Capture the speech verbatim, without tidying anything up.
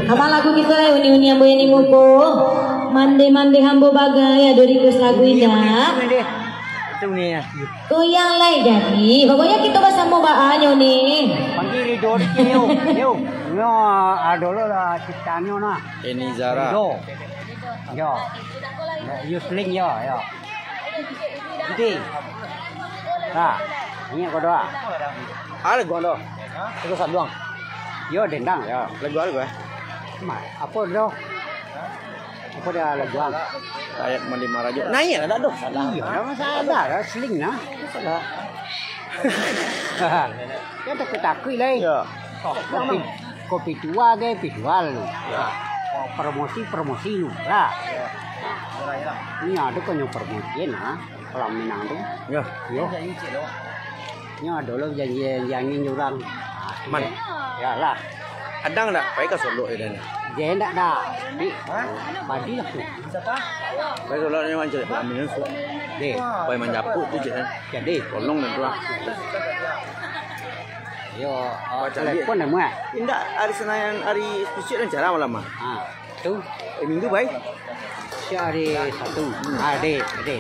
Apo lagu kito lai, uni-uni ambo nan di muko? Mande-mande ambo bagai, ado request lagu indak? Itu ni ya. Goyang lai jadi. Pokoknyo kito basamo baa nyo ni. Panggil Ridho dikit, yo. Yo. Nyo, ado lo lah ciptaannyo nah. Eni Zara. Ridho. Yo. Yusling yo, yo. Enti. Nah, inyo ko doa. Ada gua doa. Itu saduang. Yo, dendang yo. Lagu apa gua? Ma, apo doh? Apo dia lagu ang? Ayat mandi marajo. Nah, iya, ada doh. Salah. Iya, nama salah, lah, seling nah. Salah. Ya takut-takut lah. Iya. Kopi, kopi tua ke, kopi tua lu. Ya. Promosi, promosi lu lah. Ini ada kan yang promosi nah. Kolam Minang tu. Ya. Yo. Nyo ado lo janji-janji angin jo urang. Man. Yo lah. Kadang ndak pai ka Solok yo, Dan? Jai ndak dah. Di padi lah tu. Pai Solok ni mancari kolam Minang tu. Deh. Pai manjapuik tu, Cik, kan? Jadi. Tolong dan tu lah. Yo, ah, Baca telepon dah muat. Indak, hari Senin, hari Senin dan cara malam ah. Ha, tu. Eh, Minggu pai. Siap hari Sabtu. Hmm. Ah, deh, deh.